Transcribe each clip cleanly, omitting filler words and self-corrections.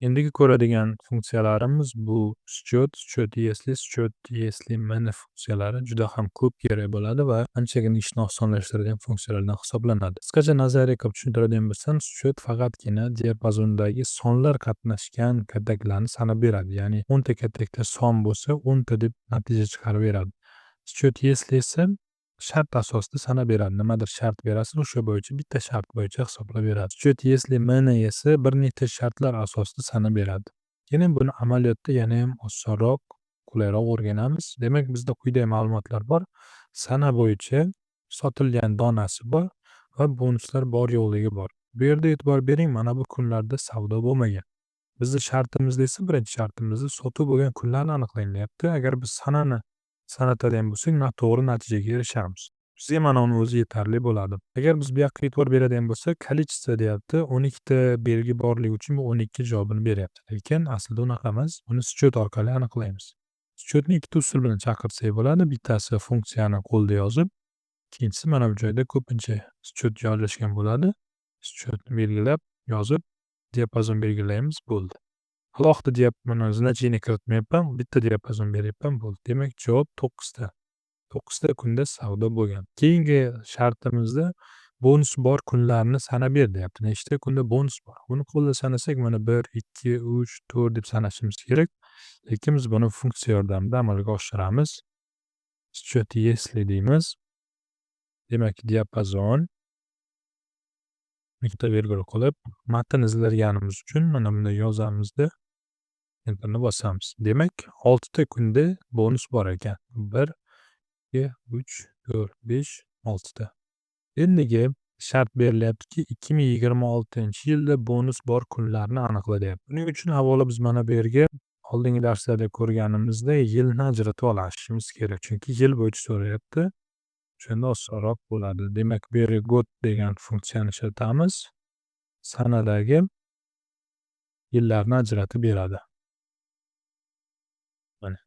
Endigi ko'radigan funksiyalarimiz bu счёт, счёт если, счёт если mn funksiyalari juda ham ko'p kerak bo'ladi va anchagina ishni osonlashtiradigan funksiyalardan hisoblanadi. Qisqacha nazariy qilib tushuntiradigan bo'lsam, счёт faqatgina diapazondagi sonlar qatnashgan kataklarni sanab beradi. Ya'ni 10 ta katakda son bo'lsa, 10 ta deb natija chiqarib beradi. Счёт если esa shart asosida sanab beradi. Nimadir shart berasiz, o'sha bo'yicha, bitta shart bo'yicha hisoblab beradi. Счёт если mn esa bir nechta shartlar asosida sanab beradi. Keling, buni amaliyotda yanayam osonroq, qulayroq o'rganamiz. Demak, bizda quyidagi ma'lumotlar bor. Sana bo'yicha sotilgan donasi bor va bonuslar bor yo'qligi bor. Bu yerda e'tibor bering, mana bu kunlarda savdo bo'lmagan. Bizni shartimizda esa, birinchi shartimizda sotuv bo'lgan kunlarni aniqlang, deyapti. Agar biz sanani sanatadigan bo'lsak, noto'g'ri natijaga erishamiz. Bizga mana uni o'zi yetarli bo'ladi. Agar biz bu yoqqa e'tibor beradigan bo'lsak, количество deyapti. 12 ta belgi borligi uchun bu 12 javobini beryapti. Lekin aslida unaqa emas. Uni счёт orqali aniqlaymiz. Счёт ni ikkita usul bilan chaqirsak bo'ladi. Bittasi funksiyani qo'lda yozib, ikkinchisi mana bu joyda ko'pincha счёт joylashgan bo'ladi. Счёт ni belgilab, yozib, diapazon belgilaymiz, bo'ldi. Alohida mana значение kiritmayapman, bitta diapazon beryapman, bo'ldi. Demak, javob 9 ta. 9 ta kunda savdo bo'lgan. Keyingi shartimizda bonus bor kunlarni sanab ber, deyapti. Nechta kunda bonus bor? Buni qo'lda sanasak, mana 1, 2, 3, 4 deb sanashimiz kerak. Lekin biz buni funksiya yordamida amalga oshiramiz. Счёт если deymiz. Demak, diapazon, ikkita vergul qilib, matn izlaganimiz uchun mana bunday yozamizda, enterni bosamiz. Demak, 6 ta kunda bonus bor ekan. 1, 2, 3, 4, 5, 6 ta. Endigi shart berilyaptiki, 2026-yilda bonus bor kunlarni aniqla, deyapti. Buning uchun avvalo biz mana bu yerga oldingi darslarda ko'rganimizdek yilni ajratib olishimiz kerak. Chunki yil bo'yicha so'rayapti. O'shanda osonroq bo'ladi. Demak, bu yerga год degan funksiyani ishlatamiz. Sanadagi yillarni ajratib beradi. Mana.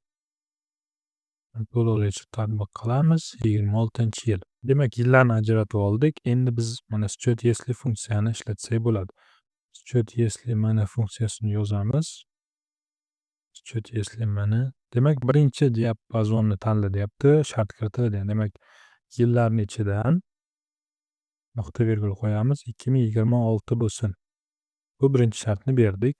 To'lovlicha tatbiq qilamiz. 26-yil. Demak, yillarni ajratib oldik. Endi biz mana счёт если funksiyani ishlatsak bo'ladi. Счёт если mana funksiyasini yozamiz. Счёт если mana. Demak, birinchi diapazonni tanla, deyapti. Shart kiritiladi. Demak, yillarni ichidan nuqta vergul qo'yamiz. 2026 bo'lsin. Bu birinchi shartni berdik.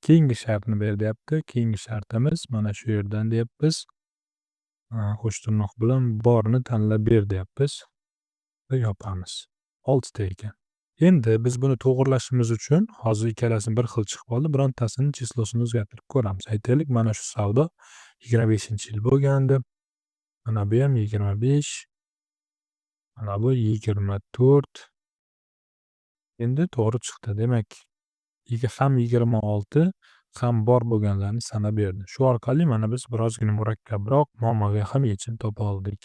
Keyingi shartni ber, deyapti. Keyingi shartimiz mana shu yerdan deyapmiz. Qo'sh tirnoq bilan borni tanlab ber, deyapmiz va yopamiz. Oltita ekan. Endi biz buni to'g'irlashimiz uchun hozir ikkalasi bir xil chiqib qoldi. Birontasini число sini o'zgartirib ko'ramiz. Aytaylik, mana shu savdo 25-yil bo'lgandi. Mana bu ham 25. Mana bu 24. Endi to'g'ri chiqdi. Demak, ham 26, ham bor bo'lganlarni sanab berdi. Shu orqali mana biz birozgina murakkabroq muammoga ham yechim topa oldik.